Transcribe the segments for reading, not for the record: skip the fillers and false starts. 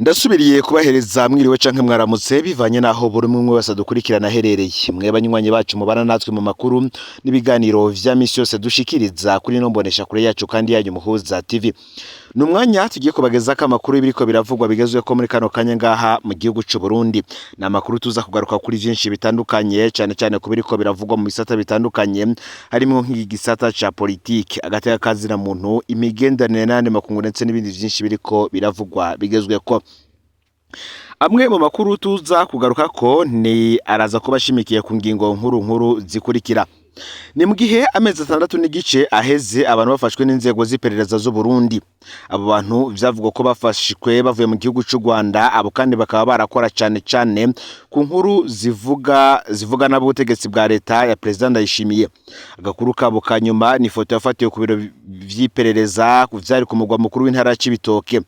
Ndasubiriye kubahereza mwiriwe canke mwaramutse, bivanye naho buri umwe wese adukurikirana aherereye. Mwe banywanyi bacu mubana natwe mu makuru n'ibiganiro vya misi yose dushikiriza kuri ino mbonesha kure yacu kandi yanyu Muhuza TV. Ni umwanya tugiye kubagezako amakuru y'ibiriko biravugwa bigezweko muri kano kanya ngaha mu gihugu c'u Burundi. Ni amakuru tuza kugaruka kuri vyinshi bitandukanye, cane cane ku biriko biravugwa mu bisata bitandukanye, harimwo nk'igisata ca politike, agateka kazina muntu, imigenderanire n'ayandi makungu, ndetse n'ibindi vyinshi biriko biravugwa bigezweko. Amwe mu makuru tuza kugarukako ni araza kuba ashimikiye ku ngingo nkuru nkuru zikurikira. Ni mu gihe amezi 6 n'igice aheze abantu bafashwe n'inzego z'iperereza z'u Burundi. Abo bantu vyavugwa ko bafashwe bavuye mu gihugu c'u Rwanda, abo kandi bakaba barakora cane cane ku nkuru zivuga n'abutegetsi bwa leta ya President Ndayishimiye. Agakuru kabo ka nyuma ni ifoto yafatiwe ku biro vy'iperereza vyari ku mugwa mukuru w'intara ya Cibitoke.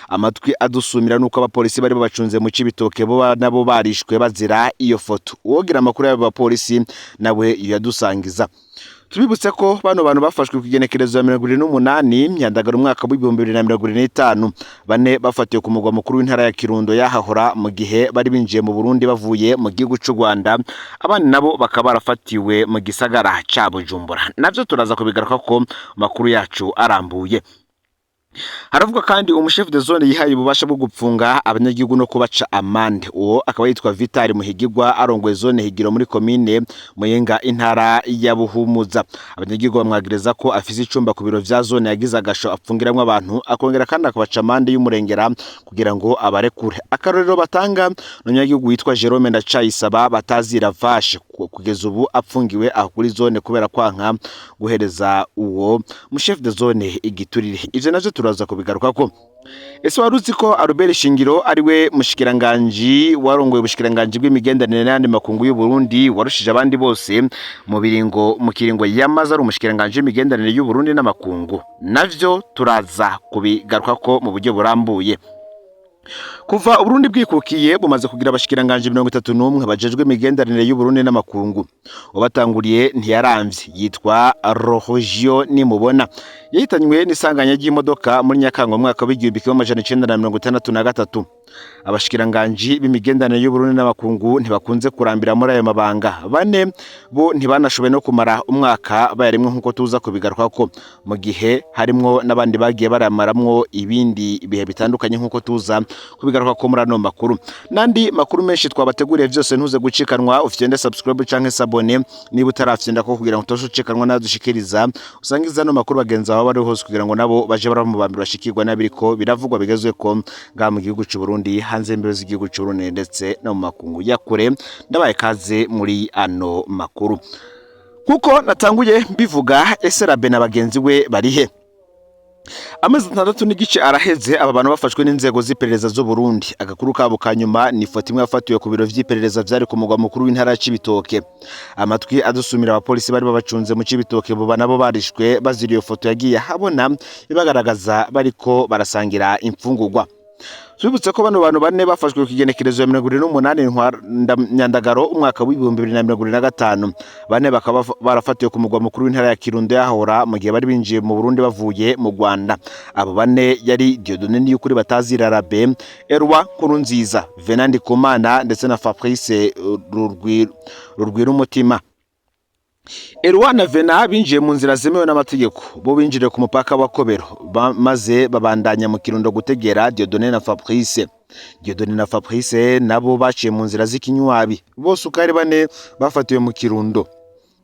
Amatwi adusumira nuko abapolisi bari babacunze mu Cibitoke bo nabo barishwe bazira iyo foto. Uwogira amakuru y'abo bapolisi nawe yadusangiza. Tubibutse ko bano bantu bafashwe ku igenekerezo ya 28 Myandagaro umwaka w'2025. Bane bafatiwe ku mugwa mukuru w'intara ya Kirundo yahahora, mu gihe bari binjiye mu Burundi bavuye mu gihugu c'u Rwanda, abandi nabo bakaba barafatiwe mu gisagara ca Bujumbura. Navyo turaza kubigaruka ko makuru yacu arambuye. Haravugwa kandi umushefu de zone yihaye ububasha bwo gupfunga abanyagihugu no kubaca amande. Uwo akaba yitwa Vitali Muhigirwa, arongoye zone Higiro muri komine Muyinga, intara ya Buhumuza. Abanyagihugu bamwagiriza ko afise icumba ku biro vya zone yagize agasho apfungiramwo abantu, akongera kandi akabaca amande y'umurengera kugira ngo abarekure. Akarorero batanga ni umunyagihugu witwa Jerome Ndacayisaba batazira Vashe, kugeza ubu apfungiwe aho kuri zone kubera kwanka guhereza uwo mushefu de zone igiturire. Ivyo navyo turaza kubigarukako. Ese wari uzi ko Albert Shingiro ari we mushikiranganji warongoye ubushikiranganji bw'imigenderanire n'ayandi makungu y'u Burundi warushije abandi bose mu kiringo yamaze ari umushikiranganji w'imigenderanire y'u Burundi n'amakungu? Navyo turaza kubigarukako mu buryo burambuye. Kuva Uburundi bwikukiye, bumaze kugira abashikiranganji 31 bajejwe imigenderanire y'u Burundi n'amakungu. Ubatanguriye ntiyaramvye, yitwa Rohogio Nimubona, yahitanywe n'isanganya ry'imodoka muri Nyakanga mu mwaka w'1963. Abashikiranganji b'imigenderanire y'u Burundi n'amakungu ntibakunze kurambira muri ayo mabanga. Bane bo ntibanashoboye no kumara umwaka bayarimwo, nk'uko tuza kubigarukako, mu gihe harimwo n'abandi bagiye baramaramwo ibindi bihe bitandukanye, nk'uko tuza kubigaruka ko muri ano makuru n'andi makuru menshi twabateguriye. Vyose ntuze gucikanwa. Ufyende subscribe canke s'abonner niba utarafyenda ko, kugira ngo utoshe ucikanwa nadushikiriza. Usangiza ano makuru bagenzi bawe bari hose, kugira ngo nabo baje baramubambira bashikirwa n'abiriko biravugwa bigezweko ngaha mu gihugu c'u Burundi, hanze y'imbibe z'igihugu c'u Burundi, ndetse no mu makungu ya kure. Ndabaye kaze muri ano makuru. Kuko natanguye mbivuga, ese Rabe na bagenzi we barihe? Amezi 6 n'igice araheze aba bantu bafashwe n'inzego z'iperereza z'u Burundi. Agakuru kabo ka nyuma ni ifoto imwe yafatiwe ku biro vy'iperereza vyari ku mugwa mukuru w'intara ya Cibitoke. Amatwi adusumira, abapolisi bari babacunze mu Cibitoke boba nabo barishwe bazira iyo foto yagiye ahabona ibagaragaza bariko barasangira imfungurwa. Tubibutse ko bano bantu bane bafashwe ku kigenekerezo ya 28 Nyandagaro umwaka w'2025. Bane bakaba barafatiwe ku mugwa mukuru w'intara ya Kirundo yahora, mu gihe bari binjiye mu Burundi bavuye mu Rwanda. Abo bane yari Dieudonné Niyukuri batazira Rabe, Eloi Nkurunziza, Venant Ndikumana ndetse na Fabrice Rurwirumutima. Eloi na Venant binjiye mu nzira zemewe n'amategeko. Bo binjiriye ku mupaka wa Kobero, maze babandanya mu Kirundo gutegera Dieudonné na Fabrice. Dieudonné na Fabrice nabo baciye mu nzira z'ikinywabi. Bose uko ari bane bafatiwe mu Kirundo.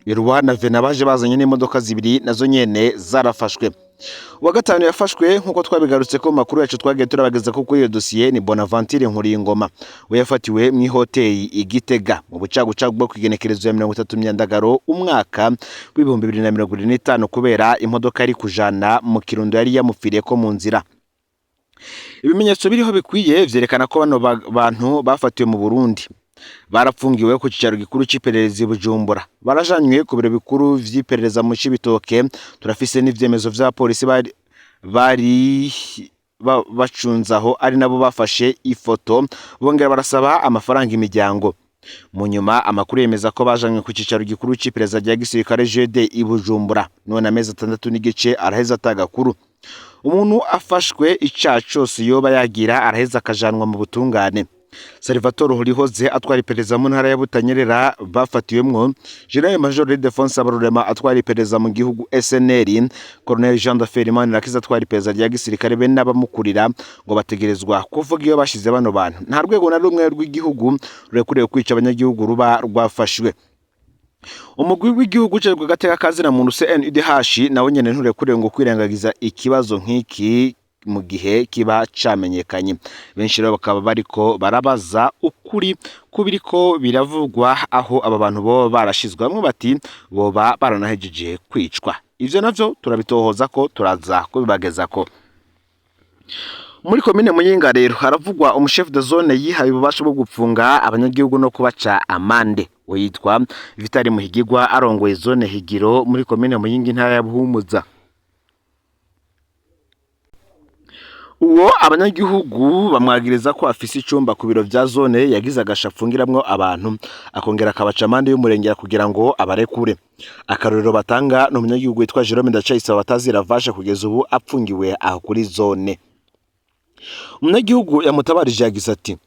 Eloi na Venant baje bazanye n'imodoka zibiri, nazo nyene zarafashwe. Uwa gatanu yafashwe, nk'uko twabigarutse ko mu makuru yacu twagiye turabageza ko kuri iyo dosiye, ni Bonaventure Nkuringoma. We yafatiwe mu ihoteli i Gitega mu bucagucagu bwo kwigenekerezo ya 30 Myandagaro umwaka w'2025, kubera imodoka yari kujana mu Kirundo yari yamupfiriye ko mu nzira. Ibimenyetso biriho bikwiye vyerekana ko bano bantu bafatiwe mu Burundi, barapfungiwe ku cicaro gikuru c'iperereza i Bujumbura, barajanywe ku biro bikuru vy'iperereza mu Cibitoke. Turafise n'ivyemezo vy'abapolisi bari bacunze aho, ari nabo bafashe ifoto bongera barasaba amafaranga imiryango. Mu nyuma amakuru yemeza ko bajanywe ku cicaro gikuru c'iperereza rya gisirikare GD i Bujumbura. None amezi 6 n'igice araheze atagakuru. Umuntu afashwe icaha cose yoba yagira araheza akajanwa mu butungane. Salvatore Horihoze atwara iperereza mu ntara ya Butanyerera bafatiwemwo, General Major Ildefonse Habarurema atwara iperereza mu gihugu SNL, Colonel Jean Dafer Manirakiza atwara iperereza rya gisirikare be n'abamukurira ngo bategerezwa kuvuga iyo bashize bano bantu. Nta rwego na rumwe rw'igihugu rurekuriwe kwica abanyagihugu ruba rwafashwe. Umugwi w'igihugu ujejwe agateka ka zina muntu CNIDH nawe nyene nturekuriwe ngo kwirengagiza ikibazo nk'iki mu gihe kiba camenyekanye. Benshi rero bakaba bariko barabaza ukuri kubiriko biravugwa aho aba bantu boba barashizwe, bamwe bati boba baranahejeje kwicwa. Ivyo navyo turabitohoza ko turaza kubibagezako. Muri komine Muyinga rero haravugwa umu chef de zone yihaye ububasha bwo gupfunga abanyagihugu no kubaca amande. Uwo yitwa Vitali Muhigirwa arongoye zone Higiro muri komine Muyinga intara ya Buhumuza. Uwo abanyagihugu bamwagiriza ko afise icumba ku biro vya zone yagize agasha apfungiramwo abantu akongera akabaca amande y'umurengera kugira ngo abarekure. Akarorero batanga ni umunyagihugu witwa Jerome Ndacayisaba batazira vashe kugeza ubu apfungiwe aho kuri zone. Umunyagihugu yamutabarije yagize ati: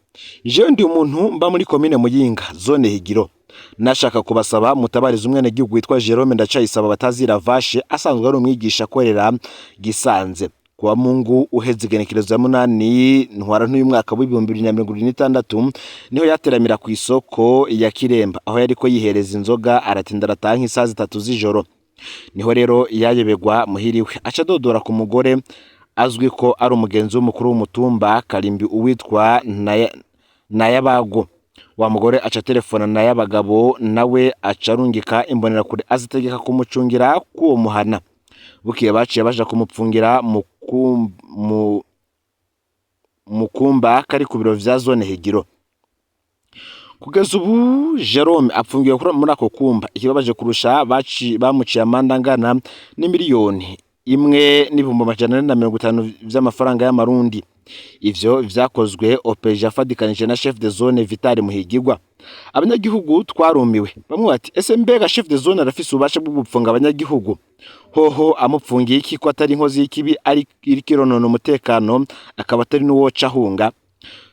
"Jewe ndi umuntu mba muri komine Muyinga zone Higiro, nashaka kubasaba mutabarize umwenegihugu witwa Jerome Ndacayisaba batazira vashe asanzwe ari umwigisha akorera Gisanze. Kuwa Mungu uheze igenekerezo ya 8 ntwarante uyu mwaka w'2026 niho yateramira ku isoko ya Kiremba aho yariko yihereza inzoga aratinda arataha nk'isaha 3 z'ijoro. Niho rero yayoberwa muhiriwe aca adodora ku mugore azwi ko ari umugenzi w'umukuru w'umutumba Karimbi uwitwa Nayabago. Wa mugore aca telefona Nayabagabo nawe aca arungika imbonerakure azitegeka kumucungira k'uwo muhana. Bukeye baciye baja kumupfungira mu kumba kari ku biro vya zone Higiro. Kugeza ubu Jerome apfungiwe muri ako kumba. Ikibabaje kurusha bamuciye amande angana n'imiliyoni 1 n'ibihumbi 450 vy'amafaranga y'amarundi. Ivyo vyakozwe OPG afadikanije na chef de zone Vitali Muhigirwa. Abanyagihugu twarumiwe, bamwe bati ese mbega chef de zone arafise ububasha bwo gupfunga abanyagihugu? Hoho amupfungiye iki ko atari inkozi y'ikibi ari iriko ironona umutekano akaba atari n'uwoca ahunga?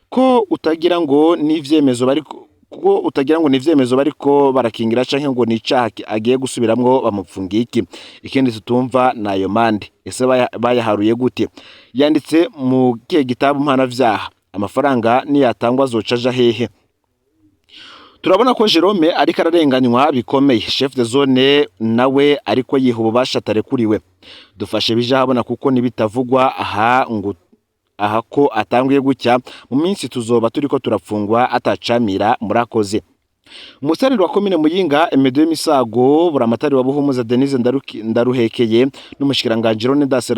Ko utagira ngo n'ivyemezo bariko kuko utagira ngo n'ivyemezo bariko barakingira canke ngo ni icaha agiye gusubiramwo bamupfungiye iki? Ikindi tutumva nayo mande ese bayaharuye gute? Yanditse mu kihe gitabu mpanavyaha? Amafaranga niyatangwa azoca aja hehe? Turabona ko Jerome ariko ararenganywa bikomeye, chef de zone nawe ariko yiha ububasha atarekuriwe. Dufashe bija habona kuko nibitavugwa aha ngo aha ko atanguye gutya mu minsi tuzoba turiko turapfungwa atacamira. Murakoze. Umusanire wa komine Muyinga Emedo Misago, buramatari wa Buhumuza Denise Ndaruhekeye n'umushikiranganje Leonidas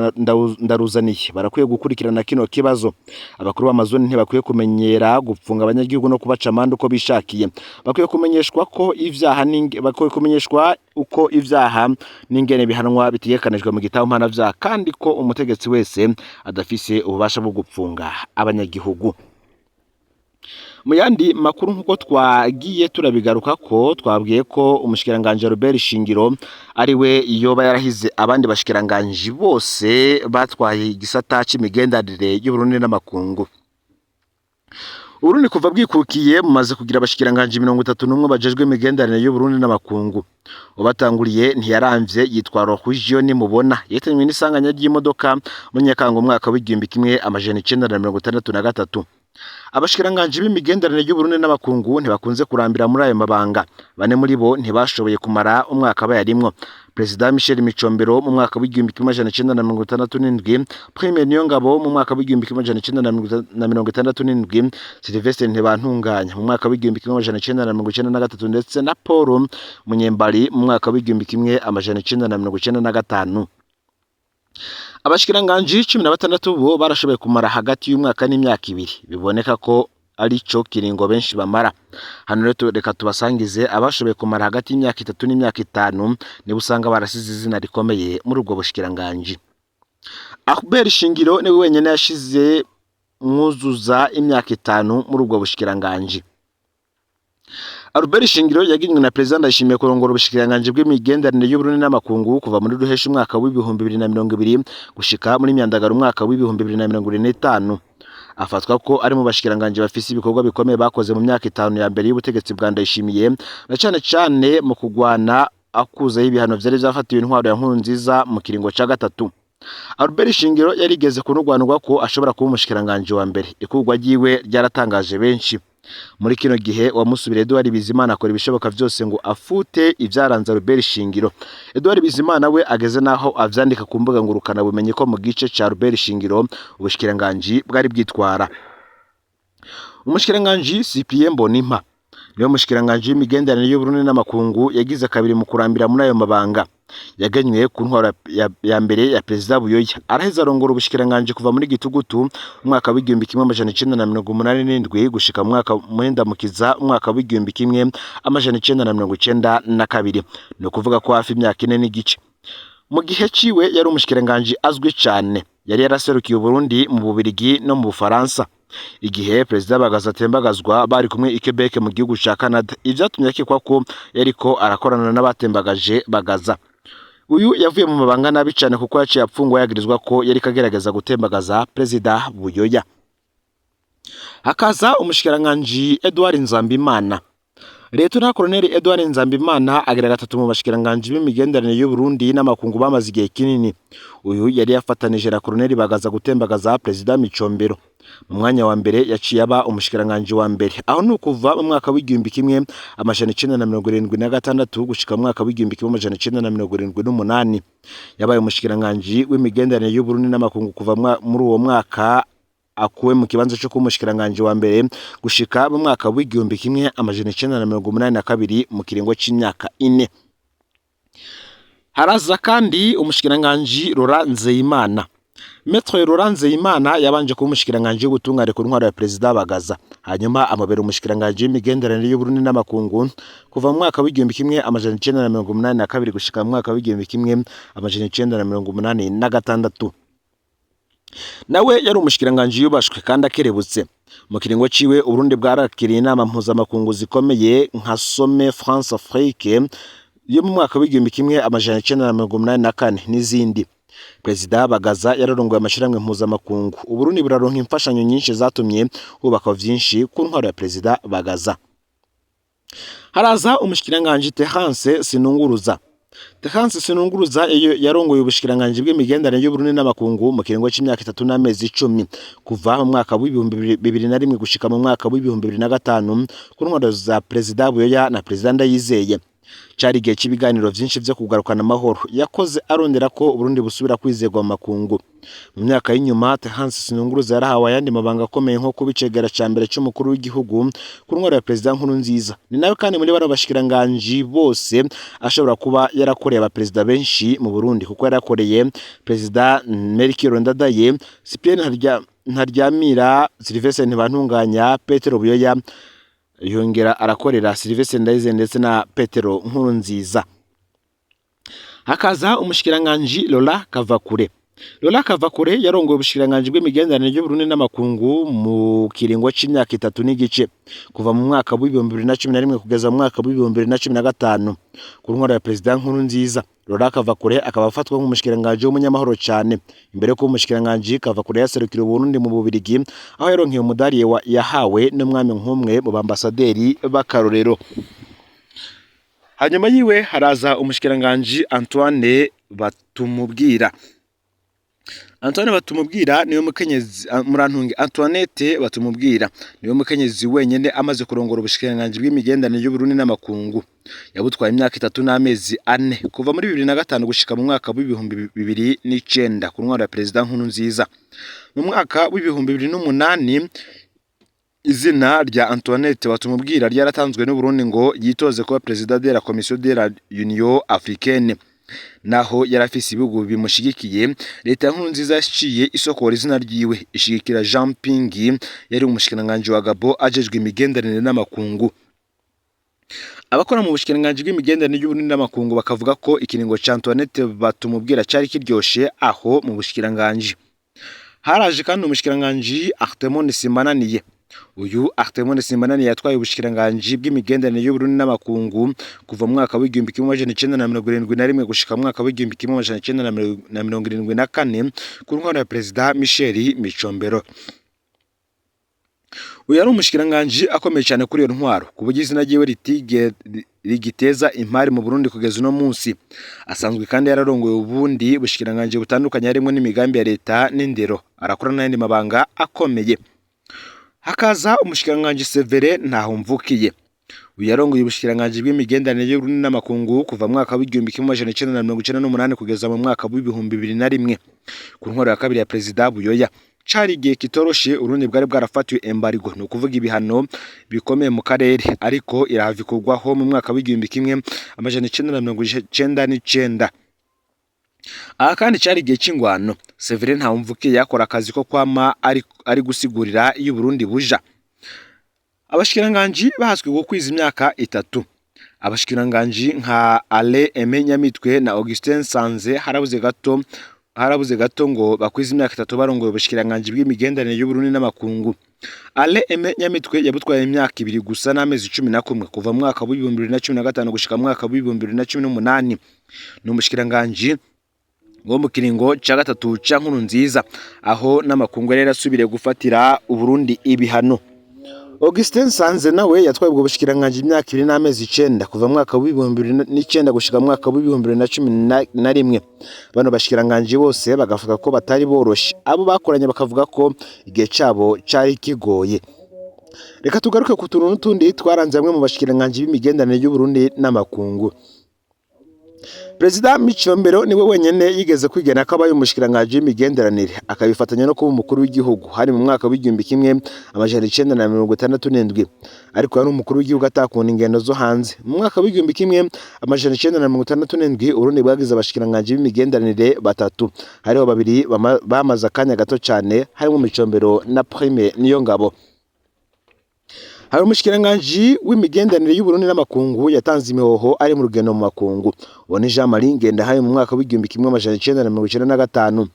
Ndaruzaniye barakwiye gukurikirana kino kibazo. Abakuru b'amazone ntibakwiye kumenyera gupfunga abanyagihugu no kubaca amande uko bishakiye. Bakwiye kumenyeshwa ko ivyaha bakwiye kumenyeshwa uko ivyaha n'ingene bihanwa bitegekanijwe mu gitabo mpanavyaha, kandi ko umutegetsi wese adafise ububasha bwo gupfunga abanyagihugu. Mu yandi makuru nk'uko twagiye turabigaruka ko twabwiye ko umushikiranganje Robert Shingiro ari we yoba yarahize abandi bashikiranganje bose batwaye igisata c'imigenderanire y'Uburundi n'amakungu. Uburundi kuva bwikukiye bumaze kugira abashikiranganje 31 bajejwe imigenderanire y'Uburundi n'amakungu. Ubatanguriye ntiyaramvye yitwa Rohujio Nimubona, yahitanywe n'isanganya ry'imodoka mu Nyakanga umwaka w'1963. Abashikiranganje b'imigenderanire y'Uburundi n'amakungu ntibakunze kurambira muri ayo mabanga. Bane muri bo ntibashoboye kumara umwaka bayarimwo. Perezida Michel Micombero mu mwaka w'1967, Prime Niyongabo mu mwaka w'1967, Sylvestre Ntibantunganya mu mwaka w'1993 ndetse na Paul Munyembari mu mwaka w'1995. Abashikiranganje 16 bo barashoboye kumara hagati y'umwaka n'imyaka ibiri, biboneka ko arico kiringo benshi bamara. Hano rero reka tubasangize abashoboye kumara hagati y'imyaka 3 n'imyaka 5, nibo usanga barasize izina rikomeye muri ubwo bushikiranganje. Albert Shingiro niwe wenyene yashize mwuzuza imyaka 5 muri ubwo bushikiranganje. Albert Shingiro yaginywe na Perezida Ndayishimiye kurongora ubushikiranganji bw'imigenderanire y'Uburundi n'amakungu kuva muri Ruheshi umwaka w'2020 gushika muri Myandagaro umwaka w'2025. Afatwa ko ari mu bashikiranganji bafise ibikorwa bikomeye bakoze mu myaka 5 ya mbere y'ubutegetsi bwa Ndayishimiye, na cane cane mu kugwana akuzaho ibihano vyari vyafatiwe intwaro ya Nkurunziza mu kiringo ca gatatu. Albert Shingiro yarigeze kunugwanurwa ko ashobora kuba umushikiranganji wa mbere. Ikurwa ryiwe ryaratangaje benshi. Muri kino gihe wamusubira Edouard Bizimana akora ibishoboka vyose ngo afute ivyaranze Albert Shingiro. Edouard Bizimana we ageze naho avyandika ku mbuga ngurukana bumenyi ko mu gice ca Albert Shingiro ubushikiranganji bwari bwitwara. Umushikiranganji CPM Mbonimpa niwe mushikiranganji w'imigenderanire y'Uburundi n'amakungu yagize kabiri mu kurambira muri ayo mabanga. Yagenywe ku ntwaro ya mbere ya Perezida Buyoya, araheza arongora ubushikiranganji kuva muri Gitugutu umwaka w'1987 gushika mu mwaka muri Ndamukiza umwaka w'1992, ni ukuvuga ko hafi imyaka 4 n'igice. Mu gihe ciwe yari umushikiranganji azwi cane, yari yaraserukiye Uburundi mu Bubirigi no mu Bufaransa. Igihe Perezida Bagaza atembagazwa bari kumwe i Quebec mu gihugu ca Canada, ivyatumye akekwa ko yariko arakorana n'abatembagaje Bagaza. Uyu yavuye mu mabanga nabi cane kuko yaciye apfungwa yagirizwa ko yariko agerageza gutembagaza Perezida Buyoya. Hakaza umushikiranganji Edouard Nzambimana. Leta Colonel Edouard Nzambimana agira gatatu mu bashikiranganji b'imigenderanire y'Uburundi n'amakungu bamaze igihe kinini. Uyu yari yafatanije na Colonel Bagaza gutembagaza Perezida Micombero. Mu mwanya wa mbere yaciye aba umushikiranganji wa mbere, aho ni ukuva mu mwaka w'1976 gushika mu mwaka w'1978. Yabaye umushikiranganji w'imigenderanire y'Uburundi n'amakungu kuva muri uwo mwaka akuwe mu kibanza cyo kuba umushikiranganji wa mbere gushika mu mwaka w'1982 mu kiringo c'imyaka 4. Haraza kandi umushikiranganji Laurent Nzeyimana. Maître Laurent Nzeyimana yabanje kuba umushikiranganji w'ubutungane ku ntwaro ya Perezida Bagaza, hanyuma amubera umushikiranganji w'imigenderanire y'Uburundi n'amakungu kuva mu mwaka w'1982 gushika mu mwaka w'1986. Nawe yari umushikiranganji yubashwe kandi akerebutse. Mu kiringo ciwe Uburundi bwarakiriye inama mpuzamakungu zikomeye nka Sommet France Afrique yo mu mwaka w'1984 n'izindi. Perezida Bagaza yararongoye amashirahamwe mpuzamakungu. Uburundi buraronka imfashanyo nyinshi zatumye hubakwa vyinshi ku ntwaro ya Perezida Bagaza. Haraza umushikiranganji Terence Sinunguruza. Terence Sinunguruza yarongoye ubushikiranganji bw'imigenderanire y'Uburundi n'amakungu mu kiringo c'imyaka 3 n'amezi 10, kuva mu mwaka w'2001 gushika mu mwaka w'2005 ku ntwaro za Perezida Buyoya na Perezida Ndayizeye. Cari igihe c'ibiganiro vyinshi vyo kugarukana amahoro. Yakoze arondera ko Uburundi busubira kwizerwa mu makungu. Mu myaka y'inyuma Terence Sinunguruza yarahawe ayandi mabanga akomeye nko kuba icegera ca mbere c'umukuru w'igihugu ku ntwaro ya Perezida Nkurunziza. Ni nawe kandi muri bano bashikiranganji bose ashobora kuba yarakoreye abaperezida benshi mu Burundi, kuko yarakoreye Perezida Melchior Ndadaye, Cyprien Ntaryamira, Sylvestre Ntibantunganya, Petero Buyoya, yongera arakorera Sylvestre Ndayizeye ndetse na Petero Nkurunziza. Hakaza umushikiranganji Laurent Kavakure. Laurent Kavakure yarongoye ubushikiranganji bw'imigenderanire y'Uburundi n'amakungu mu kiringo c'imyaka 3 n'igice, kuva mu mwaka w'2011 kugeza mu mwaka w'2015 ku ntwaro ya Perezida Nkurunziza. Laurent Kavakure akaba afatwa nk'umushikiranganji w'umunyamahoro cane. Imbere yo kuba umushikiranganji, Kavakure yaserukira Uburundi mu Bubirigi, aho yaronkeye umudari yahawe n'umwami nk'umwe mu bambasaderi b'akarorero. Hanyuma yiwe haraza umushikiranganji Antoine Batumubwira. Antoine Batumubwira niwe mukenyezi, murantunge, Antoinette Batumubwira niwe mukenyezi wenyene amaze kurongora ubushikiranganji bw'imigenderanire y'Uburundi n'amakungu. Yabutwaye imyaka 3 n'amezi 4, kuva muri 2005 gushika mu mwaka w'2009 ku ntwaro ya Perezida Nkurunziza. Mu mwaka w'2008 izina rya Antoinette Batumubwira ryaratanzwe n'Uburundi ngo yitoze kuba Perezida de la Commission de la Union Africaine. Naho yarafise ibihugu bimushigikiye, leta ya Nkurunziza yaciye isokora izina ryiwe ishigikira Jean Ping yari umushikiranganji wa Gabon ajejwe imigenderanire n'amakungu. Abakora mu bushikiranganji bw'imigenderanire y'Uburundi n'amakungu bakavuga ko ikiringo ca Antoinette Batumubwira cari kiryoshe aho mu bushikiranganji. Haraje kandi umushikiranganji Artemon Simbananiye. Uyu Arthemon Simbananiye yatwaye ubushikiranganji bw'imigenderanire y'Uburundi n'amakungu kuva mu mwaka w'1971 gushika mu mwaka w'1974 ku ntwaro ya Perezida Michel Micombero. Uyu yari umushikiranganji akomeye cyane kuri iyo ntwaro, ku buryo izina ryiwe rigiteza impari mu Burundi kugeza uno munsi. Asanzwe kandi yararongoye ubundi bushikiranganji butandukanye harimo n'imigambi ya leta n'indero, arakora n'ayandi mabanga akomeye. Hakaza umushikiranganji Severe Ntahomvukiye. Uyu yarongoye ubushikiranganji bw'imigenderanire y'Uburundi n'amakungu kuva mu mwaka w'1998 kugeza mu mwaka w'2001 ku ntwaro ya kabiri ya Perezida Buyoya. Cari igihe kitoroshe, Urundi bwari bwarafatiwe embargo, ni ukuvuga ibihano bikomeye mu karere, ariko irahava ikurwaho mu mwaka w'1999. Aha kandi cari igihe c'ingwano. Severe Ntahomvukiye yakora akazi ko kwama ari gusigurira iyo Uburundi buja. Abashikiranganji bahaswe gukwiza imyaka 3. Abashikiranganji nka Alain Aimé Nyamitwe na Augustin Nsanze harabuze gato ngo bakwize imyaka 3 barongoye ubushikiranganji bw'imigenderanire y'Uburundi n'amakungu. Alain Aimé Nyamitwe yabutwaye imyaka 2 gusa n'amezi 11 kuva mu mwaka w'2015 gushika mu mwaka w'2018. Ni umushikiranganji wo mu kiringo ca gatatu ca Nkurunziza, aho n'amakungu yari yarasubiriye gufatira Uburundi ibihano. Augustin Nsanze nawe yatwaye ubwo bushikiranganji imyaka 2 n'amezi 9 kuva mu mwaka w'2009 gushika mu mwaka w'2011. Bano bashikiranganji bose bagavuga ko batari boroshe, abo bakoranye bakavuga ko igihe cabo cari kigoye. Reka tugaruke ku tuntu n'utundi twaranze bamwe mu bashikiranganji b'imigenderanire y'Uburundi n'amakungu. Perezida Micombero niwe wenyene yigeze kwigena ko abaye umushikiranganji w'imigenderanire, akabifatanya no kuba umukuru w'igihugu, hari mu mwaka w'1967, ariko yari umukuru w'igihugu atakunda ingendo zo hanze. Mu mwaka w'1967 Uburundi bwagize abashikiranganji b'imigenderanire 3, hariho babiri bamaze akanya gato cane, harimo Micombero na Prime Niyongabo. Hari umushikiranganji w'imigenderanire y'Uburundi n'amakungu yatanze imihoho ari mu rugendo mu makungu. Uwo ni Jean Marie Ngendahayo mu mwaka w'1995.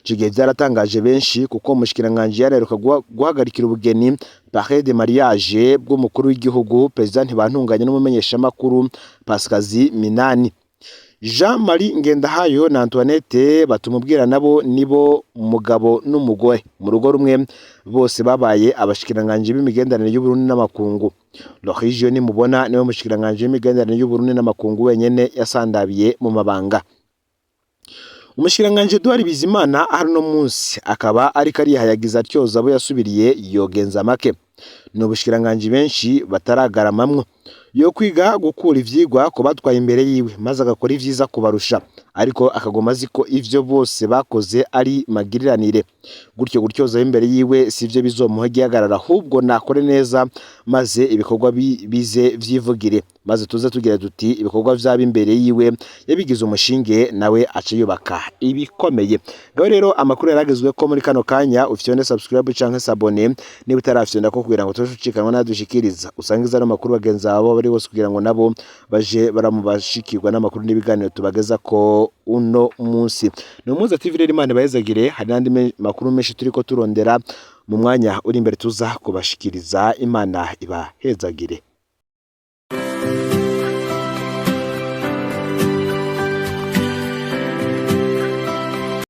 Ico gihe vyaratangaje benshi kuko umushikiranganji yaraheruka guhagarikira ubugeni parrain de mariage bw'umukuru w'igihugu Perezida Ntibantunganya n'umumenyeshamakuru Pascasie Minani. Jean Marie Ngendahayo na Antoinette Batumubwira nabo nibo mugabo n'umugore mu rugo rumwe, bose babaye abashikiranganji b'imigenderanire y'Uburundi n'amakungu. Lorigio Nimubona niwe mushikiranganji w'imigenderanire y'Uburundi n'amakungu wenyene yasandabiye mu mabanga. Umushikiranganji Edouard Bizimana hari no munsi akaba ariko arihayagiza atyoza abo yasubiriye yogenza make. Ni ubushikiranganji benshi bataragaramamwo, yo kwiga gukura ivyigwa ku batwaye imbere yiwe maze agakora ivyiza kubarusha, ariko akagoma azi ko ivyo bose bakoze ari magiriranire. Gutyo gutyoza imbere yiwe sivyo bizomuha igihagarara, ahubwo nakore neza maze ibikorwa bize vyivugire, maze tuze tugira tuti ibikorwa vyaba imbere yiwe yabigize umushinge, nawe ace yubaka ibikomeye. Ngaho rero amakuru yaragezwe ko muri kano kanya ufyonde subscribe canke s'abonner niba utarafyonda ko, kugira ngo tuze ucikanwa nadushikiriza, usangiza ano makuru bagenzi babo bari bose, kugira ngo nabo baje baramubashikirwa n'amakuru n'ibiganiro tubageza ko uno munsi. Ni Umuhuza TV rero, Imana ibahezagire. Hari n'andi makuru menshi turiko turondera mu mwanya uri imbere tuza kubashikiriza. Imana ibahezagire.